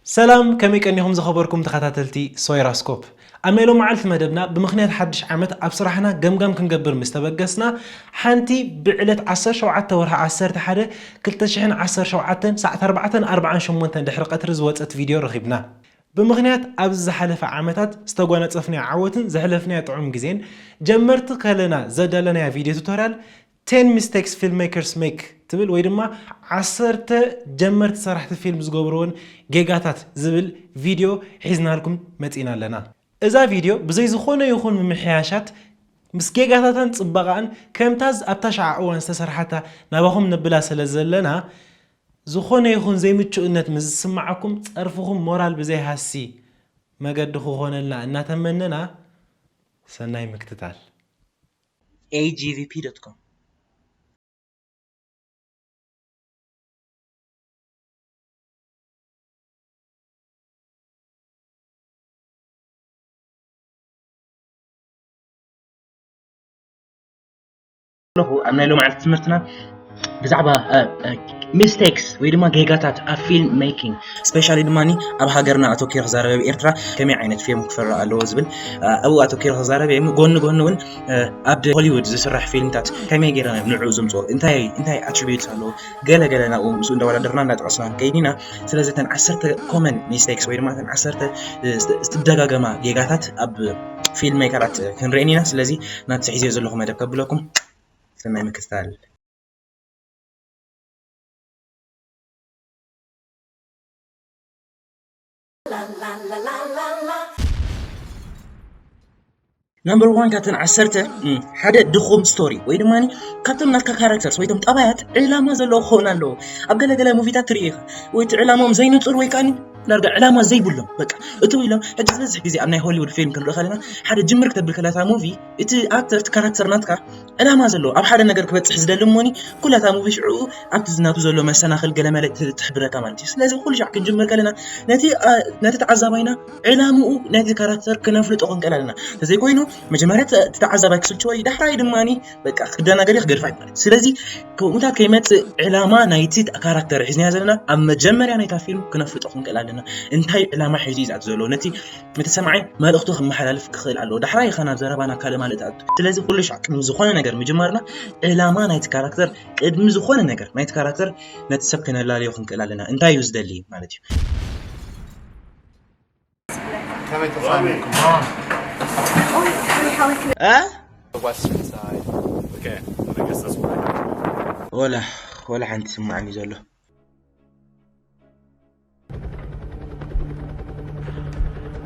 ሰላም፣ ከመይ ቀኒኹም ዝኸበርኩም ተኸታተልቲ ሶይራስኮፕ? ኣብ ናይ ሎመዓልቲ መደብና ብምኽንያት ሓድሽ ዓመት ኣብ ስራሕና ገምጋም ክንገብር ምስ ተበገስና፣ ሓንቲ ብዕለት ዓሰርተ ሸውዓተ ወርሒ ዓሰርተ ሓደ ክልተ ሽሕን ዓሰርተ ሸውዓተን ሰዓት ኣርባዕተን ኣርባዓን ሸሞንተን ድሕሪ ቀትሪ ዝወጸት ቪድዮ ረኺብና። ብምኽንያት ኣብዚ ዝሓለፈ ዓመታት ዝተጓናጸፍናዮ ዓወትን ዘሕለፍናዮ ጥዑም ግዜን፣ ጀመርቲ ከለና ዘዳለናያ ቪድዮ ቱቶርያል ቴን ሚስቴክስ ፊልምሜከርስ ሜክ ትብል ወይ ድማ ዓሰርተ ጀመርቲ ሰራሕቲ ፊልም ዝገብርዎን ጌጋታት ዝብል ቪድዮ ሒዝናልኩም መጺና ኣለና። እዛ ቪድዮ ብዘይ ዝኾነ ይኹን ምምሕያሻት ምስ ጌጋታታን ጽባቐኣን ከምታ ኣብታ ሸዓ እዋን ዝተሰርሓታ ናባኹም ነብላ ስለ ዘለና፣ ዝኾነ ይኹን ዘይምቹእነት ምስ ዝስምዓኩም ጸርፍኹም ሞራል ብዘይሃሲ መገዲ ክኾነልና እናተመነና ሰናይ ምክትታል። A G V P dot com ኣለኹ። ኣብ ናይ ሎመዓልቲ ትምህርትና ብዛዕባ ሚስቴክስ ወይ ድማ ጌጋታት ኣብ ፊልም ሜኪንግ፣ ስፔሻሊ ድማ ኣብ ሃገርና ኣተኪረ ክዛረብ፣ ኣብ ኤርትራ ከመይ ዓይነት ፊልም ክፈራ ኣለዎ ዝብል ኣብኡ ኣተኪረ ክዛረብ እየ። ጎኒ ጎኒ እውን ኣብ ሆሊውድ ዝስራሕ ፊልምታት ከመይ ገይረ ንዕኡ ዘምፅኦ፣ እንታይ እንታይ ኣትሪቢዩት ኣለዎ፣ ገለ ገለ ናብኡ ምስኡ እንዳወዳደርና እንዳጠቐስና ከይዲና። ስለዚ እተን ዓሰርተ ኮመን ሚስቴክስ ወይ ድማ እተን ዓሰርተ ዝደጋገማ ጌጋታት ኣብ ፊልም ሜከራት ክንርኢ ኢና። ስለዚ ናቲ ሒዝዮ ዘለኹ መደብ ከብለኩም፣ ሰናይ ምክትታል። ነምበር ዋን ካብተን ዓሰርተ ሓደ ድኹም ስቶሪ ወይ ድማ ካብቶም ናትካ ካራክተርስ ወይ ቶም ጠባያት ዕላማ ዘለዎ ክኸውን ኣለዎ። ኣብ ገለ ገለ ሙቪታት ትርኢ ኢኻ ወይ እቲ ዕላማኦም ዘይንጹር ወይ ከኣ ዳርጋ ዕላማ ዘይብሎም በቃ እትው ኢሎም። ሕጂ ዝበዝሕ ግዜ ኣብ ናይ ሆሊውድ ፊልም ክንርኢ ከለና ሓደ ጅምር ክተብል ከላ እታ ሙቪ እቲ ኣክተር እቲ ካራክተር ናትካ ዕላማ ዘለዎ ኣብ ሓደ ነገር ክበጽሕ ዝደሊ እሞኒ ኩላ እታ ሙቪ ሽዑ ኣብቲ ዝናቱ ዘሎ መሰናኽል ገለመለ ትሕብረካ ማለት እዩ። ስለዚ ኩሉ ሻዕ ክንጅምር ከለና ነቲ ተዓዛባይና ዕላምኡ ናይቲ ካራክተር ክነፍልጦ ክንክእል ኣለና። እንተዘይኮይኑ መጀመርያ እቲ ተዓዛባይ ክስልችዎ እዩ፣ ዳሕራይ ድማ በቃ ክደናገር ክገድፋ እዩ ማለት እዩ። ስለዚ ከምኡታት ከይመፅእ ዕላማ ናይቲ ካራክተር ሒዝናዮ ዘለና ኣብ መጀመርያ ናይታ ፊልም ክነፍልጦ ክንክእል ኣለና። እንታይ ዕላማ ሒዙ እዩ ዝኣቱ ዘሎ? ነቲ እቲ ሰማዓይ መልእኽቱ ክመሓላልፍ ክኽእል ኣለዎ። ዳሕራይ ኢኻ ናብ ዘረባ ናብ ካልእ ማለት ኣቱ። ስለዚ ኩሉ ሻዕ ቅድሚ ዝኾነ ነገር ምጅማርና ዕላማ ናይቲ ካራክተር ቅድሚ ዝኾነ ነገር ናይቲ ካራክተር ነቲ ሰብ ከነላልዮ ክንክእል ኣለና። እንታይ እዩ ዝደሊ ማለት እዩ። ከመይ ተሳሚዕኩም? እ? ወላ ወላ ሓንቲ ስማዕኒ ዘሎ።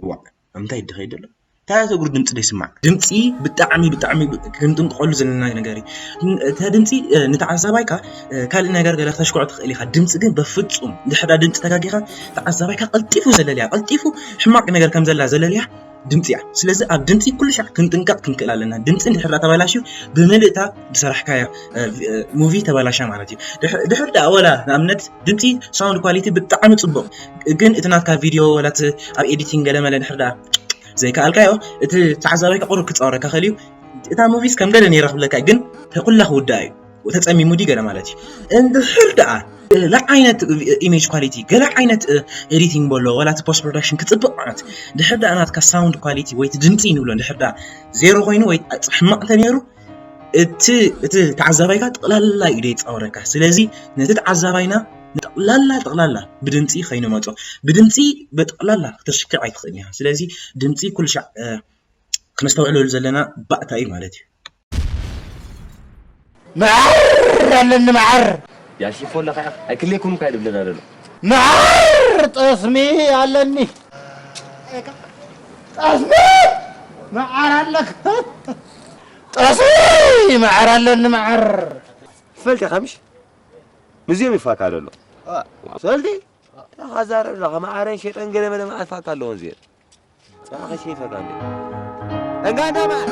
ዋ እንታይ ይድኸይ ደሎ? እንታይ እግሩ ድምፂ ደይስማዕ? ድምፂ ብጣዕሚ ብጣዕሚ ክንጥንቀቐሉ ዘለና ነገር እዩ። እታ ድምፂ ንተዓዛባይካ ካልእ ነገር ገለ ክተሽክዖ ትኽእል ኢኻ። ድምፂ ግን በፍፁም እንድሕዳ ድምፂ ተጋጊኻ ተዓዛባይካ ቀልጢፉ ዘለልያ፣ ቀልጢፉ ሕማቕ ነገር ከም ዘላ ዘለልያ ድምፂ እያ። ስለዚ ኣብ ድምፂ ኩሉ ሻዕ ክንጥንቀቕ ክንክእል ኣለና። ድምፂ እንድሕዳ ተባላሽዩ ብምልእታ ዝሰራሕካያ ሙቪ ተባላሻ ማለት እዩ። ድሕር ደኣ ወላ ንኣብነት ድምፂ ሳውንድ ኳሊቲ ብጣዕሚ ፅቡቕ፣ ግን እቲ ናትካ ቪድዮ ወላ እቲ ኣብ ኤዲቲንግ ገለመለ ድሕር ደኣ ዘይከኣልካዮ እቲ ተዓዛባይካ ቁሩብ ክፃወረካ ኸእል እዩ። እታ ሙቪስ ከም ገለ ነይራ ክብለካ ግን ተኩላ ክውዳእ እዩ። ተጸሚሙ ድዩ ገለ ማለት እዩ። እንድሕር ደኣ ገለ ዓይነት ኢሜጅ ኳሊቲ፣ ገለ ዓይነት ኤዲቲንግ በሎ ወላ እቲ ፖስት ፕሮዳክሽን ክጽብቕ ማለት ድሕር ደኣ ናትካ ሳውንድ ኳሊቲ ወይ እቲ ድምፂ ንብሎ ድሕር ደኣ ዜሮ ኮይኑ ወይ ሕማቕ እንተነይሩ እቲ እቲ ተዓዛባይካ ጠቕላላ እዩ ደይፃወረካ። ስለዚ ነቲ ተዓዛባይና ጠቕላላ ጠቕላላ ብድምፂ ከይንመፆ፣ ብድምፂ ብጠቕላላ ክተሽክዕ ኣይትኽእል ኢኻ። ስለዚ ድምፂ ኩሉ ሻዕ ክነስተውዕለሉ ዘለና ባእታ እዩ ማለት እዩ። መዓር ኣለኒ መዓር ያሲፎ ኣለኻ ኣይክሌኩም ካይ ልብለና ደሎ መዓር ጠስሚ ኣለኒ ጠስሚ መዓር ኣለካ ጠስሚ መዓር ኣለኒ መዓር ትፈልጥ ኢኻ ምሽ ምስዚኦም ይፋካ ደሎ ሰልቲ ተኻዛረብ ኣለኻ መዓረን ሸጠን ገለ መለ መዓት ፋካ ኣለዎ እዚኤን Saka kasi fakan. Ang ganda man!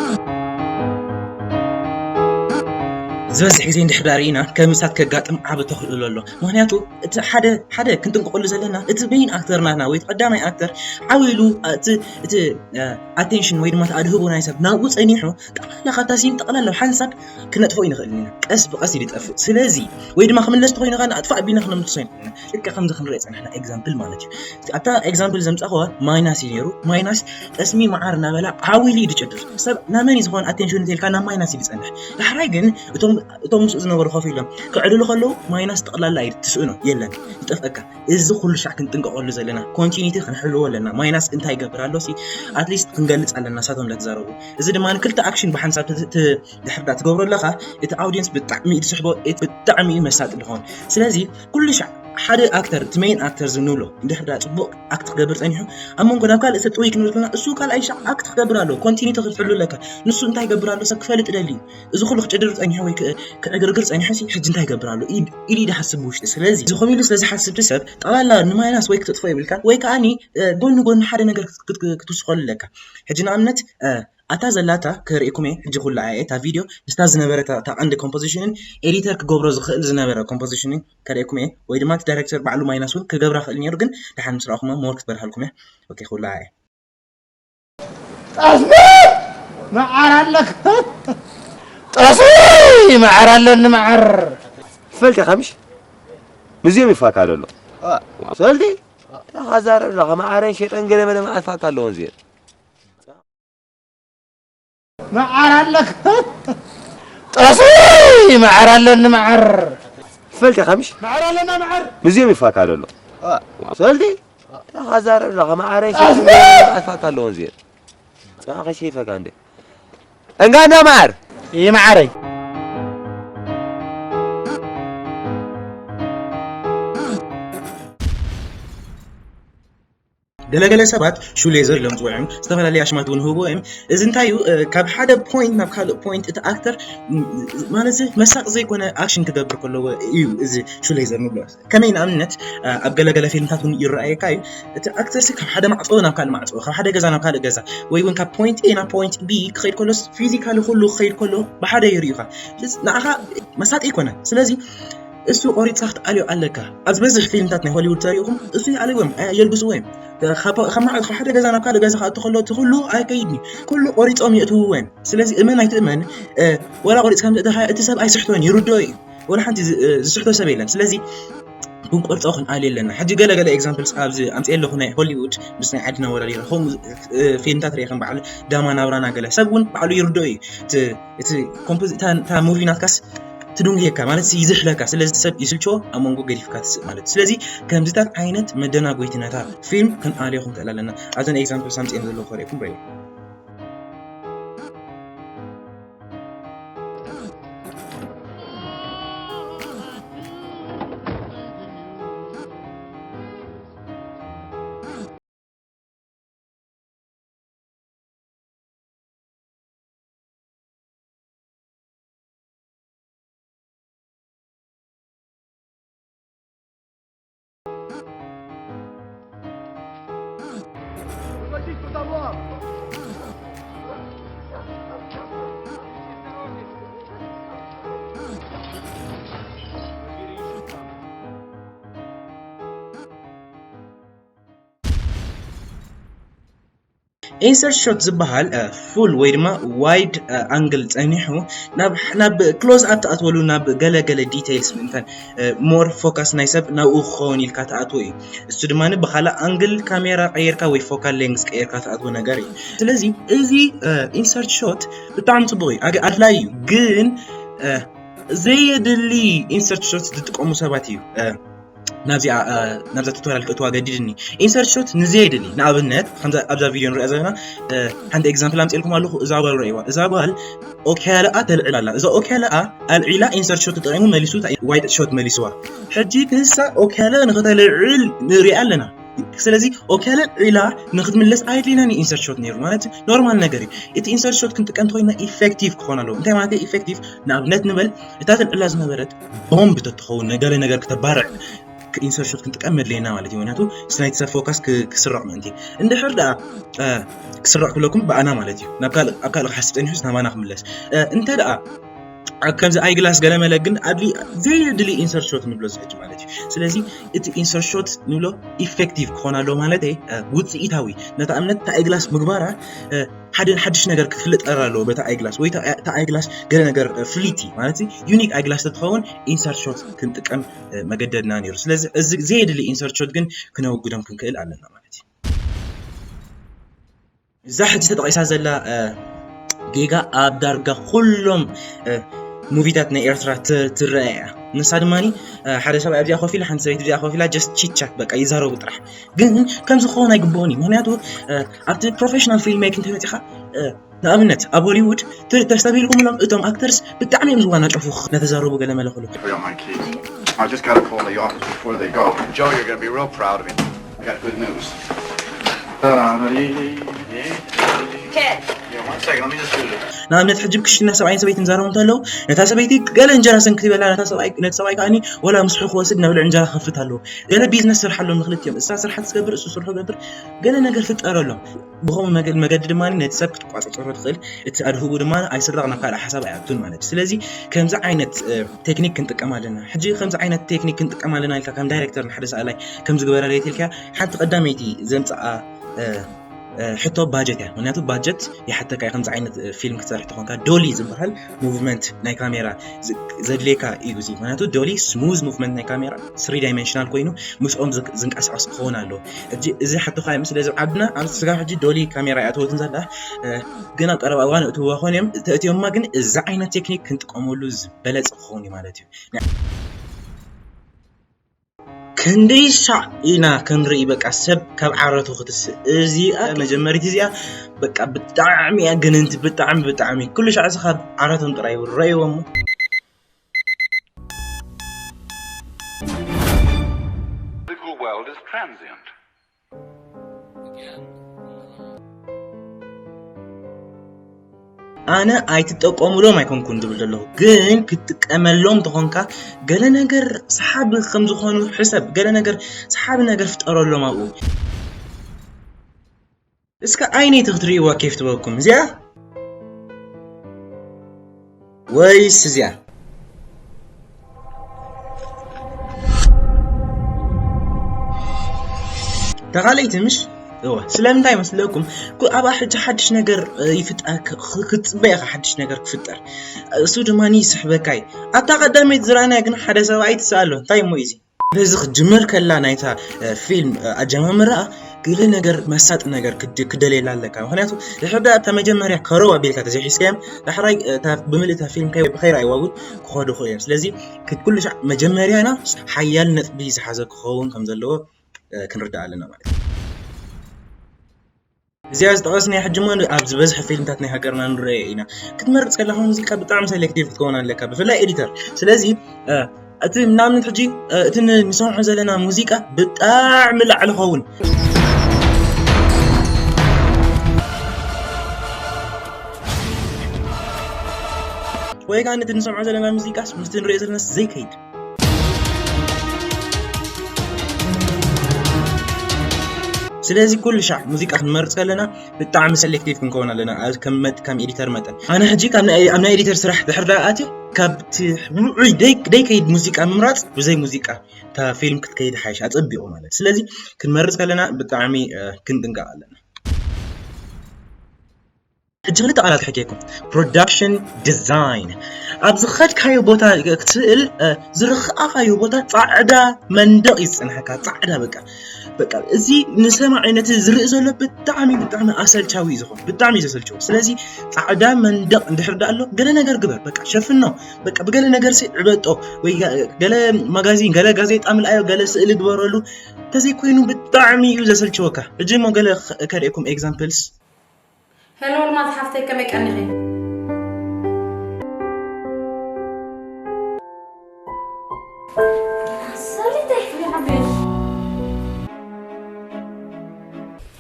ዝበዝሕ ግዜ እንድሕር ዳኣ ርኢና፣ ከም እሳት ከጋጥም ዓቢ ተኽእሎ ኣሎ። ምኽንያቱ፣ እቲ ሓደ፣ ሓደ ክንጥንቀቐሉ ዘለና፣ እቲ ሜይን ኣክተር ናትና ወይ እቲ ቀዳማይ ኣክተር ዓው ኢሉ፣ እቲ፣ እቲ፣ እ፣ ኣቴንሽን ወይ ድማ እቲ ኣድህቦ ናይ ሰብ ናብኡ ጸኒሑ፣ ጠቕላላ ካብታ ሲን ጠቕላላ ሓንሳብ ክነጥፍኦ ይንኽእል ኢና። ቀስ ብቐስ ኢሉ ይጠፍእ። ስለዚ፣ ወይ ድማ ክምለስ ተኾይኑ ከኣ ኣጥፋእ ኣቢልና ክነምልሶ ይንኽእል ኢና። ልክዕ ከምዚ ክንሪኦ ጸኒሕና ኤግዛምፕል ማለት እዩ። ኣብታ ኤግዛምፕል ዘምጻእክዋ ማይናስ እዩ ነይሩ። ማይናስ ጠስሚ መዓር እናበላ ዓው ኢሉ እዩ ዝጭድር። ሰብ ናብ መን እዩ ዝኾን ኣቴንሽን እንተልካ ናብ ማይናስ እዩ ዝጸንሕ። ዳሕራይ ግን እቶም፣ እቶም ምስኡ ዝነበሩ ኮፍ ኢሎም ክዕልሉ ከለዉ ማይናስ ጠቕላላ እዩ ትስእኖ፣ የለን፣ ይጠፍአካ። እዚ ኩሉ ሻዕ ክንጥንቀቐሉ ዘለና፣ ኮንቲኒቲ ክንሕልዎ ኣለና። ማይናስ እንታይ ይገብር ኣሎ ሲ ኣትሊስት ክንገልጽ ኣለና፣ ንሳቶም እንዳተዛረቡ። እዚ ድማ ክልተ ኣክሽን ብሓንሳብ ት-፣ ት-፣ ድሕር ዳ ትገብሮ ኣለኻ፣ እቲ ኣውዲየንስ ብጣዕሚ እዩ ዝስሕቦ፣ እቲ ብጣዕሚ እዩ መሳጢ ዝኸውን። ስለዚ ኩሉ ሻዕ ሓደ ኣክተር፣ እቲ ሜይን ኣክተር ዝንብሎ እንድሕር ዳ ጽቡቕ ኣክት ክገብር ጸኒሑ፣ ኣብ መንጎ ናብ ካልእ ሰብ ጥውይ ክንብል ከለና፣ እሱ ካልኣይ ሻዕ ኣክት ክገብር ኣለዎ። ኮንቲኒቲ ክትሕሉ ኣለካ። ንሱ እንታይ ይገብር ኣሎ ሰብ ክፈልጥ ደልዩ። እዚ ኩሉ ክጭድር ጸኒሑ ወይ ክ-፣ ክዕግርግር ጸኒሑ ሲ፣ ሕጂ እንታይ ይገብር ኣሎ? ኢድ-፣ ኢሉ ይሓስብ ብውሽጢ። ስለዚ፣ እዚ ከምኡ ኢሉ ስለ ዝሓስብ እቲ ሰብ፣ ጠቕላላ ንማይናስ ወይ ክተጥፍኦ የብልካን፣ ወይ ከኣኒ፣ እ፣ ጎኒ ጎኒ ሓደ ነገር ክት-፣ ክት-፣ ክትውስኸሉ ኣለካ። ሕጂ ንኣብነት፣ እ፣ ኣታ ዘላታ ከርእየኩም እየ፣ ሕጂ ኩላ እየ፣ እታ ቪድዮ፣ ምስታ ዝነበረ እታ፣ እታ ቀንዲ ኮምፖዚሽንን ኤዲተር ክገብሮ ዝኽእል ዝነበረ ኮምፖዚሽንን ከርእየኩም እየ፣ ወይ ድማ እቲ ዳይሬክተር ባዕሉ ማይናስ እውን ክገብራ ክእል ነይሩ፣ ግን ደሓን ምስ ረኣኹማ ሞር ክትበርሃልኩም እየ። ኦኬ፣ ኩላ እየ። ጠስሚ መዓር ኣለካ። ጠስሚ መዓር ኣለኒ፣ መዓር። ፈልጢ ከምሽ ምስዚኦም ይፋካ ዘሎ። ፈልጢ ተኻዛረብ ኣለኻ። መዓረን ሸጠን ገለ መለ መዓት ፋካ ኣለዎ እዚአን። መዓር ኣለካ። ጠስሚ መዓር ኣለኒ፣ መዓር። ፈልጢ ከምሽ መዓር ኣለና፣ መዓር። ምስዚኦም ይፋካ ዘሎ። ፈልጢ ተኻዛረብ ኣለኻ። መዓረን ሸጠን ገለ መለ መዓት ፋካ ኣለዎ እዚአን። ጸባ ከሸይፈካ እንዴ? እንጋ እንዳ መዓር። ይመዓረይ። ገለገለ ሰባት ሹሌዘር ኢሎም ዝጽውዑ እዮም፣ ዝተፈላለዩ ኣሽማት እውን ይህብዎ እዮም። እዚ እንታይ እዩ? እ፣ ካብ ሓደ ፖይንት ናብ ካልእ ፖይንት እቲ ኣክተር፣ ም፣ ማለት መሳጢ ዘይኮነ ኣክሽን ክገብር ከለዎ እዩ እዚ ሹሌዘር ንብሎ። ከመይ ንኣብነት፣ እ፣ ኣብ ገለገለ ፊልምታት እውን ይረኣየካ እዩ። እቲ ኣክተር ሲ ካብ ሓደ ማዕጾ ናብ ካልእ ማዕጾ፣ ካብ ሓደ ገዛ ናብ ካልእ ገዛ፣ ወይ እውን ካብ ፖይንት ኤ ናብ ፖይንት ቢ ክኸይድ ከሎ፣ ፊዚካሊ ኩሉ ክኸይድ ከሎ ብሓደ ይርእዩኻ። ስለዚ ንዓኻ መሳጢ ኣይኮነን። ስለዚ እሱ ቆሪጽካ ክትኣልዮ ኣለካ። ኣብ ዝበዝሕ ፊልምታት ናይ ሆሊውድ ተሪእኹም እሱ ይኣልዎም፣ ኣየ-፣ የልግስዎ እዮም። ካብ፣ ካብ ማዕጾ፣ ካብ ሓደ ገዛ ናብ ካልእ ገዛ ክኣቱ ከሎ እቲ ኩሉ ኣይከይድን እዩ። ኩሉ ቆሪጾም የእትውዎ እዮም። ስለዚ እመን ኣይትእመን፣ እ፣ ወላ ቆሪጽካ ምስ ኣእተኻ እቲ ሰብ ኣይስሕቶን፣ ይርድኦ እዩ። ወላ ሓንቲ ዝ-፣ እ፣ ዝስሕቶ ሰብ የለን። ስለዚ ክንቆርጾ ክንኣልዮ ኣለና። ሕጂ ገለ ገለ ኤግዛምፕልስ ኣብዚ ኣምጽኤ ኣለኹ ናይ ሆሊውድ ምስ ናይ ዓድና ኣወዳዲረ። ከምኡ፣ እ፣ ፊልምታት ርኤ ከም በዓል ዳማ ናብራና ገለ ሰብ እውን ባዕሉ ይርድኦ እዩ። እቲ፣ እቲ ኮምፖዚ-፣ እታ፣ እታ ሙቪ ናትካስ ትድንጉየካ ማለት ይዝሕለካ። ስለዚ ሰብ ይስልችዎ፣ ኣብ መንጎ ገዲፍካ ትስእ ማለት እዩ። ስለዚ ከምዚታት ዓይነት መደናጎይትነታት ፊልም ክንኣልዮ ክንክእል ኣለና። ኣብዘን ኤግዛምፕልስ ኣምጽኤን ዘለኹ ከርእየኩም ርኣዩ። ኢንሰርት ሾት ዝበሃል፣ እ፣ ፉል ወይ ድማ ዋይድ፣ እ፣ ኣንግል ጸኒሑ ናብ፣ ናብ ክሎዝ ኣፕ ትኣትወሉ፣ ናብ ገለ ገለ ዲቴይልስ ምእንታን፣ እ፣ ሞር ፎካስ ናይ ሰብ ናብኡ ክኸውን ኢልካ ትኣትዎ እዩ። እሱ ድማ ብኻልእ ኣንግል ካሜራ ቀይርካ ወይ ፎካል ሌንግዝ ቀይርካ ትኣትዎ ነገር እዩ። ስለዚ እዚ፣ እ፣ ኢንሰርት ሾት ብጣዕሚ ጽቡቕ እዩ፣ ኣግ-፣ ኣድላዪ እዩ። ግን፣ እ፣ ዘየድሊ ኢንሰርት ሾት ዝጥቀሙ ሰባት እዩ፣ እ፣ ናብዚኣ፣ እ፣ ናብዛ ቱቶሪያል ክእትዋ ገዲድኒ። ኢንሰርት ሾት ንዘየድሊ፣ ንኣብነት፣ ከምዛ ኣብዛ ቪድዮ ንሪኣ ዘለና፣ እ፣ ሓንቲ ኤግዛምፕል ኣምፅኤልኩም ኣለኹ። እዛ ጓል ረእይዋ። እዛ ጓል ኦኪያለኣ ተልዕል ኣላ። እዛ ኦኪያለኣ ኣልዒላ ኢንሰርት ሾት ተጠቂሙ መሊሱ፣ ዋይድ ሾት መሊስዋ። ሕጂ ንሳ ኦኪያለ ንክተልዕል ንሪኣ ኣለና። ስለዚ ኦኪያለ ዒላ ንክትምለስ ኣየድልየናን ኢንሰርት ሾት ነይሩ። ማለት ኖርማል ነገር እዩ። እቲ ኢንሰርት ሾት ክንጥቀም እንተኮይና ኢፌክቲቭ ክኾን ኣለዎ። እንታይ ማለት እዩ ኢፌክቲቭ? ንኣብነት ንበል፣ እታ ተልዕላ ዝነበረት ቦምብ ተትኸውን፣ ገለ ነገር ክተባርዕ፣ ኢንሰርት ሾት ክንጥቀም መድለየና ማለት እዩ። ምክንያቱ እቲ ናይቲ ሰብ ፎካስ ክ-፣ ክስረቕ ምእንቲ። እንድሕር ደኣ፣ እ፣ ክስረቕ ክብለኩም ብኣና ማለት እዩ። ናብ ካልእ፣ ኣብ ካልእ ክሓስብ ጸኒሑስ ናባና ክምለስ። እ፣ እንተ ደኣ ከምዚ ኣይግላስ ገለመለ ግን ኣድሊ ዘይድሊ ኢንሰርት ሾት ንብሎ ዝሕጂ ማለት እዩ። ስለዚ እቲ ኢንሰርት ሾት ንብሎ ኢፌክቲቭ ክኾን ኣለዎ ማለት እዩ፣ ውፅኢታዊ። ነታ እምነት እታ ኣይግላስ ምግባራ ሓደ ሓድሽ ነገር ክትፍልጠር ኣለዎ በታ ኣይግላስ ወይ እታ ኣይግላስ ገለ ነገር ፍሊቲ ማለት ዩኒክ ኣይግላስ ተትኸውን ኢንሰርት ሾት ክንጥቀም መገደድና ነይሩ። ስለዚ እዚ ዘይድሊ ኢንሰርት ሾት ግን ክነውግዶም ክንክእል ኣለና ማለት እዩ። እዛ ሕጂ ተጠቂሳ ዘላ ጌጋ ኣብ ዳርጋ ኩሎም ሙቪታት ናይ ኤርትራ ትረአ እያ። ንሳ ድማ ሓደ ሰብኣይ ኣብዚኣ ኮፍ ኢላ ሓንቲ ሰበይቲ ኣብዚኣ ኮፍ ኢላ ጀስት ቺቻት በቃ ይዛረቡ ጥራሕ። ግን ከምዚ ክኸውን ኣይግብኦን እዩ። ምክንያቱ ኣብቲ ፕሮፌሽናል ፊልም ሜኪንግ ተመፂኻ ንኣብነት ኣብ ሆሊውድ ተስተብሂልኩምሎም እቶም ኣክተርስ ብጣዕሚ እዮም ዝዋናጨፉ። ነተዛረቡ ገለ መለክሉ I just gotta call the office before they go. Joe, you're gonna be real proud of me. I got good news. ንኣብነት ሕጂ ክሽነ ሰብኣይን ሰበይትን ዛረቡ እንተለዉ ነታ ሰበይቲ ገለ እንጀራ ሰንክት ይበላ ነቲ ሰብኣይ ከኣኒ ወላ ምስሑ ክወስድ ነብልዕ እንጀራ ክኸፍት ኣለዎ። ገለ ቢዝነስ ስርሓሎም ንክልቲኦም እሳ ስርሓ ትገብር እሱ ስርሑ ገብር ገለ ነገር ፍጠረሎም። ብኸምኡ መገዲ ድማ ነቲ ሰብ ክትቋፀፀሮ ትኽእል። እቲ ኣድህቡ ድማ ኣይስረቕ ናብ ካልእ ሓሳብ ኣይኣቱን ማለት እዩ። ስለዚ ከምዚ ዓይነት ቴክኒክ ክንጥቀም ኣለና። ሕጂ ከምዚ ዓይነት ቴክኒክ ክንጥቀም ኣለና ኢልካ ከም ዳይሬክተር ንሓደ ሰኣላይ ከምዚ ግበረለይ ኢልካ ሓንቲ ቀዳመይቲ ዘምፅኣ ሕቶ ባጀት እያ። ምክንያቱ ባጀት ይሓተካ ከምዚ ዓይነት ፊልም ክትሰርሕ ተኾንካ ዶሊ ዝበሃል ሙቭመንት ናይ ካሜራ ዘድልየካ እዩ። እዚ ምክንያቱ ዶሊ ስሙዝ ሙቭመንት ናይ ካሜራ ስሪ ዳይሜንሽናል ኮይኑ ምስኦም ዝንቀሳቀስ ክኸውን ኣለዎ። እዚ ሓቶካ ምስ ስለዚ ዓድና ኣብ ስጋ ሕጂ ዶሊ ካሜራ እያ ትወትን ዘላ ግን ኣብ ቀረባ እዋን እትዋ ኾን እዮም ተእትዮማ ግን እዚ ዓይነት ቴክኒክ ክንጥቀመሉ ዝበለፀ ክኸውን እዩ ማለት እዩ። ክንደይ ሳዕ ኢና ክንርኢ በቃ ሰብ ካብ ዓረቱ ክትስእ እዚኣ መጀመሪት እዚኣ በቃ ብጣዕሚ እያ ግንንቲ ብጣዕሚ ብጣዕሚ ኩሉ ሻዕ እዚ ካብ ዓረቶም ጥራይ ረእይዎም The world is transient. ኣነ ኣይትጠቀሙሎም ኣይኮንኩን ዝብል ዘለኹ ግን ክትጥቀመሎም ተኾንካ ገለ ነገር ሰሓቢ ከም ዝኾኑ ሕሰብ ገለ ነገር ሰሓቢ ነገር ፍጠረሎም ኣብኡ እስከ ዓይነይቲ ክትርእይዋ ኬፍ ትበኩም እዚኣ ወይስ እዚኣ ተኻለይቲ ምሽ እወ ስለምንታይ መስለኩም ኣብኣ ሕጂ ሓድሽ ነገር ይፍጠር ክትፅበ ኢኻ ሓድሽ ነገር ክፍጠር እሱ ድማ ይስሕበካ እዩ ኣብታ ቀዳመይቲ ዝረኣናዮ ግን ሓደ ሰብኣይ ትስኣሎ እንታይ እሞ እዩ በዚ ክትጅምር ከላ ናይታ ፊልም ኣጀማምራኣ ገለ ነገር መሳጢ ነገር ክደልየላ ኣለካ ምክንያቱ ድሕር ዳ እታ መጀመርያ ከረው ኣቢልካ ተዘይሒዝካዮም ዳሕራይ ብምልእ እታ ፊልም ብኸይር ኣይዋጉን ክኸዱ ክእሉ እዮም ስለዚ ኩሉ ሻዕ መጀመርያና ሓያል ነጥቢ ዝሓዘ ክኸውን ከም ዘለዎ ክንርዳእ ኣለና ማለት እዩ እዚኣ ዝጠቐስናያ ሕጂ እሞ ኣብ ዝበዝሐ ፊልምታት ናይ ሃገርና ንረኣዮ ኢና ክትመርፅ ከለካ ሙዚቃ ብጣዕሚ ሰሌክቲቭ ክትከውን ኣለካ ብፍላይ ኤዲተር ስለዚ እቲ ንኣብነት ሕጂ እቲ ንሰምዖ ዘለና ሙዚቃ ብጣዕሚ ላዕሊ ኸውን ወይ ከዓ ነቲ ንሰምዖ ዘለና ሙዚቃስ ምስቲ ንሪኦ ዘለና ዘይከይድ ስለዚ ኩሉ ሻዕ ሙዚቃ ክንመርፅ ከለና ብጣዕሚ ሰሌክቲቭ ክንከውን ኣለና ከም ኤዲተር መጠን ኣነ ሕጂ ኣብ ናይ ኤዲተር ስራሕ ድሕር ዳ ኣትየ ካብቲ ውዑይ ደይከይድ ሙዚቃ ምምራፅ ብዘይ ሙዚቃ እታ ፊልም ክትከይድ ሓይሽ ኣፀቢቑ ማለት ስለዚ ክንመርፅ ከለና ብጣዕሚ ክንጥንቀቕ ኣለና ሕጂ ክልተ ቃላት ሕኬኩም production design ኣብ ዝኸድካዮ ቦታ ክትስእል ዝረኸኣኻዮ ቦታ ፃዕዳ መንደቕ እዩ ዝፅንሐካ ፃዕዳ በቃ በቃ እዚ ንሰማዒ ነቲ ዝርኢ ዘሎ ብጣዕሚ ብጣዕሚ ኣሰልቻዊ እዩ ዝኾን ብጣዕሚ እዩ ዘሰልችዎ ስለዚ ፃዕዳ መንደቕ እንድሕር ዳ ኣሎ ገለ ነገር ግበር በቃ ሸፍኖ በቃ ብገለ ነገር ሲ ዕበጦ ወይ ገለ ማጋዚን ገለ ጋዜጣ ምልኣዮ ገለ ስእሊ ግበረሉ እንተዘይኮይኑ ብጣዕሚ እዩ ዘሰልችወካ ሕጂ እሞ ገለ ከርእየኩም examples ሄሎ ኣልማዝ ሓፍተይ ከመይ ቀኒኺ?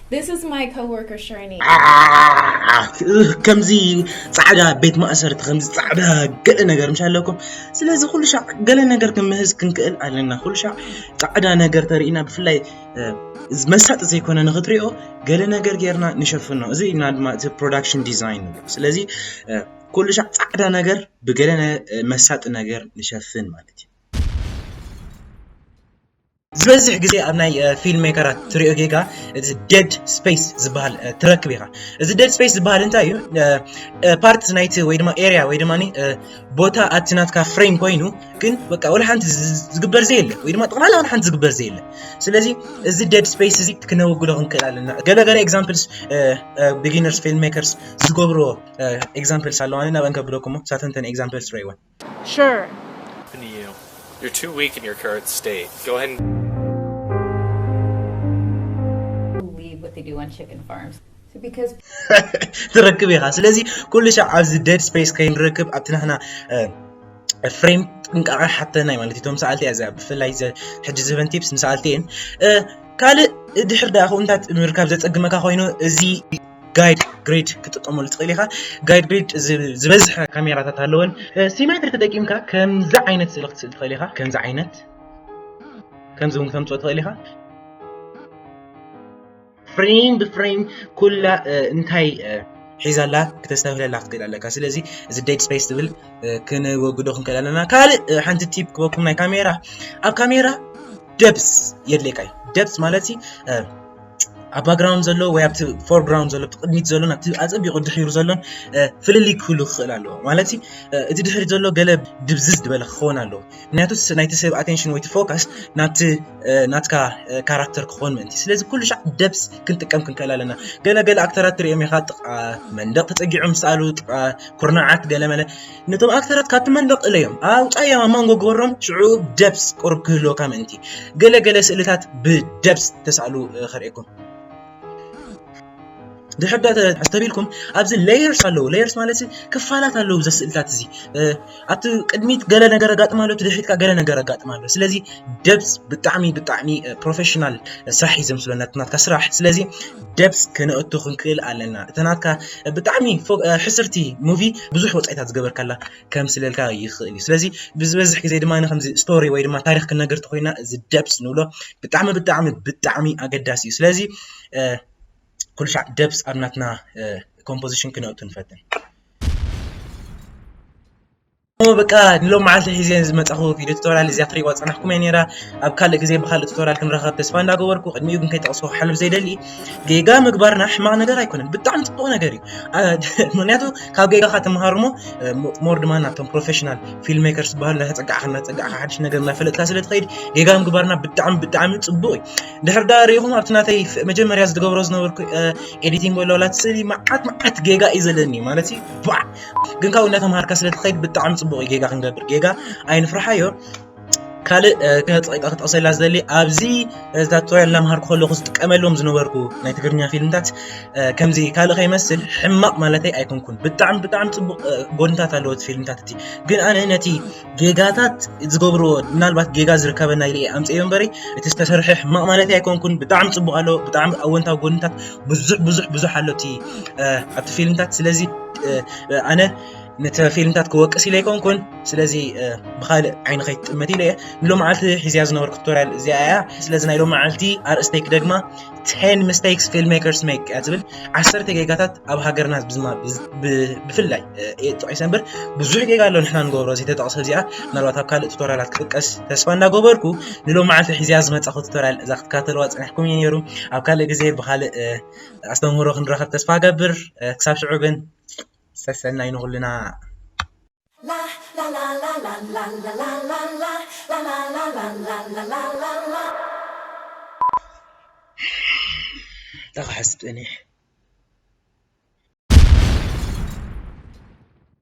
This is my coworker Shireen. ከምዚ ፃዕዳ ቤት ማእሰርቲ ከምዚ ፃዕዳ ገለ ነገር ምሽ ኣለኩም። ስለዚ ኩሉ ሻዕ ገለ ነገር ክምህዝ ክንክእል ኣለና። ኩሉ ሻዕ ፃዕዳ ነገር ተርእና ብፍላይ መሳጢ ዘይኮነ ንክትሪኦ ገለ ነገር ጌርና ንሸፍኖ። እዚ ኢና ድማ እቲ production design ንብሎ። ስለዚ ኩሉ ሻዕ ፃዕዳ ነገር ብገለ መሳጢ ነገር ንሸፍን ማለት እዩ። ዝበዝሕ ግዜ ኣብ ናይ ፊልም ሜከራት ትሪኦ ጌጋ እቲ dead space ዝበሃል ትረክብ ኢኻ። እዚ dead space ዝበሃል እንታይ እዩ? ፓርት ናይቲ ወይ ድማ ኤርያ ወይ ድማ ቦታ ኣብቲ ናትካ ፍሬም ኮይኑ ግን በቃ ወላ ሓንቲ ዝግበር ዘየለ ወይ ድማ ጠቕላላ ወላ ሓንቲ ዝግበር ዘየለ። ስለዚ እዚ dead space እዚ ክነወግዶ ክንክእል ኣለና። ገለ ገለ examples beginners ፊልም ሜከርስ ዝገብርዎ examples ኣለዋኒ ናብአን ከብለኩሞ ሳተንተን examples ረይወን። Sure. Happen to you. You're too weak in your current state. Go ahead and Leave what they do on chicken farms. So because ትረክብ ኢኻ። ስለዚ ኩሉ ሻዕ ኣብዚ dead space ከይንረክብ ኣብቲ ናህና ፍሬም ጥንቃቐ ሓተናይ ማለት እዩ። እቶም ሰኣልቲ እያ እዚኣ ብፍላይ ዘ- ሕጂ ዝህበን ቲፕስ ንሰኣልቲ እየን። ካልእ ድሕር ደኣ ክውንታት ምርካብ ዘጸግመካ ኮይኑ እዚ guide grid ክጥቀመሉ ትኽእል ኢኻ። Guide grid ዝበዝሐ ካሜራታት ኣለወን። ሲማትሪ ተጠቂምካ ከምዚ ዓይነት ስእሊ ክትስእል ትኽእል ኢኻ። ከምዚ ዓይነት ከምዚ እውን ክተምፅኦ ትኽእል ኢኻ። ፍሬም ብፍሬም ኩላ እንታይ ሒዛላ ክተስተብህለላ ክትክእል ኣለካ። ስለዚ እዚ dead space ትብል ክንወግዶ ክንክእል ኣለና። ካልእ ሓንቲ ቲፕ ክበኩም ናይ ካሜራ ኣብ ካሜራ depth የድልየካ እዩ። Depth ማለት ኣብ background ዘሎ ወይ ኣብቲ foreground ዘሎ ቅድሚት ዘሎን ኣብቲ ኣፀቢቑ ድሒሩ ዘሎን ፍልልይ ክህሉ ክኽእል ኣለዎ። ማለት እቲ ድሕሪት ዘሎ ገለ ድብዝዝ ዝበለ ክኸውን ኣለዎ። ምክንያቱ ናይቲ ሰብ attention ወይ focus ናብቲ ናትካ ካራክተር ክኾን ምእንቲ። ስለዚ ኩሉ ሻዕ depth ክንጥቀም ክንክእል ኣለና። ገለ ገለ ኣክተራት ትሪኦም ኢኻ ጥቓ መንደቕ ተፀጊዖም ዝሰኣሉ ጥቓ ኩርናዓት ገለ መለ ነቶም ኣክተራት ካብቲ መንደቕ እለዮም ኣውፃዮም ኣብ መንጎ ግበሮም ሽዑ depth ቁሩብ ክህልወካ ምእንቲ። ገለ ገለ ስእልታት ብ depth ተሳእሉ ከርእየኩም። ድሕር ዳ ኣስተቢልኩም ኣብዚ layers ኣለዉ። Layers ማለት ክፋላት ኣለዉ። እዚ ስእልታት እዚ ኣብቲ ቅድሚት ገለ ነገር ኣጋጥም ኣሎ፣ ድሕሪትካ ገለ ነገር ኣጋጥም ኣሎ። ስለዚ depth ብጣዕሚ ብጣዕሚ ፕሮፌሽናል ስራሕ እዩ ዘምስሎ ናትካ ስራሕ። ስለዚ depth ክነእቱ ክንክእል ኣለና። እተ ናትካ ብጣዕሚ ሕስርቲ ሙቪ ብዙሕ ወፃኢታት ዝገበርካላ ከም ስለልካ ይኽእል እዩ። ስለዚ ብዝበዝሕ ግዜ ድማ ከምዚ ስቶሪ ወይ ድማ ታሪክ ክነገር ተኮይና እዚ depth ንብሎ ብጣዕሚ ብጣዕሚ ብጣዕሚ ኣገዳሲ እዩ። ስለዚ ኩሉ ሻዕ depth ኣብ ናትና ኮምፖዚሽን ክነእቱ ንፈትን። በቃ ንሎም መዓልቲ ሒዘ ዝመፃኹ ቪዲዮ ቱቶሪያል እዚኣ ትሪእዋ ፀናሕኩም እየ ነይራ። ኣብ ካልእ ግዜ ብካልእ ቱቶሪያል ክንረኸብ ተስፋ እንዳገበርኩ ቅድሚኡ ግን ከይጠቕስኩ ክሓልፍ ዘይደሊ ጌጋ ምግባርና ሕማቕ ነገር ኣይኮነን፣ ብጣዕሚ ፅቡቕ ነገር እዩ። ምክንያቱ ካብ ጌጋኻ ትምሃር እሞ ሞር ድማ ናብቶም ፕሮፌሽናል ፊልም ሜከርስ ዝበሃሉ እናተፀጋዕካ እናተፀጋዕካ ሓድሽ ነገር እናፈለጥካ ስለ ትኸይድ ጌጋ ምግባርና ብጣዕሚ ብጣዕሚ ፅቡቕ እዩ። ድሕር ዳ ሪኢኹም ኣብቲ ናተይ መጀመርያ ዝገብሮ ዝነበርኩ ኤዲቲንግ ወይ ለወላት ስእሊ መዓት መዓት ጌጋ እዩ ዘለኒ ማለት እዩ። ባ ግን ካብኡ እናተምሃርካ ስለ ትኸይድ ብጣዕሚ ፅቡቕ እዩ ጌጋ ክንገብር። ጌጋ ኣይንፍርሓዮ። ካልእ ክጠቕሰላ ዝደሊ ኣብዚ እዛ ቱቶሪያል እናምሃርኩ ከለኹ ዝጥቀመሎም ዝነበርኩ ናይ ትግርኛ ፊልምታት ከምዚ ካልእ ከይመስል ሕማቕ ማለተይ ኣይኮንኩን። ብጣዕሚ ብጣዕሚ ፅቡቕ ጎንታት ኣለዎ እቲ ፊልምታት እቲ። ግን ኣነ ነቲ ጌጋታት ዝገብርዎ ምናልባት ጌጋ ዝርከበና ኢለ ኣምፅዮ እምበሪ እቲ ዝተሰርሐ ሕማቕ ማለተይ ኣይኮንኩን። ብጣዕሚ ፅቡቕ ኣለዎ። ብጣዕሚ ኣወንታዊ ጎንታት ብዙሕ ብዙሕ ብዙሕ ኣሎ እቲ ኣብቲ ፊልምታት። ስለዚ ኣነ ነቲ ፊልምታት ክወቅስ ኢለ ኣይኮንኩን። ስለዚ ብካልእ ዓይኒ ከይትጥመት ኢለ እየ ንሎም መዓልቲ ሒዝያ ዝነበርኩ ቱቶሪያል እዚኣ እያ። ስለዚ ናይ ሎም መዓልቲ ኣርእስተይ ክደግማ ten mistakes filmmakers make እያ ትብል። ዓሰርተ ጌጋታት ኣብ ሃገርና ብፍላይ ጠቂሰ እምበር ብዙሕ ጌጋ ኣሎ ንሕና ንገብሮ ዘይተጠቕሰ። እዚኣ ምናልባት ኣብ ካልእ ቱቶሪያላት ክጥቀስ ተስፋ እንዳገበርኩ ንሎም መዓልቲ ሒዝያ ዝመፃኹ ቱቶሪያል እዛ ክትከታተልዋ ፀኒሕኩም እዩ ነይሩ። ኣብ ካልእ ግዜ ብካልእ ኣስተምህሮ ክንረኸብ ተስፋ ገብር። ክሳብ ሽዑ ግን ሰሰናይ ንኹልና። ዳኻ ሓስብ ጸኒሕ።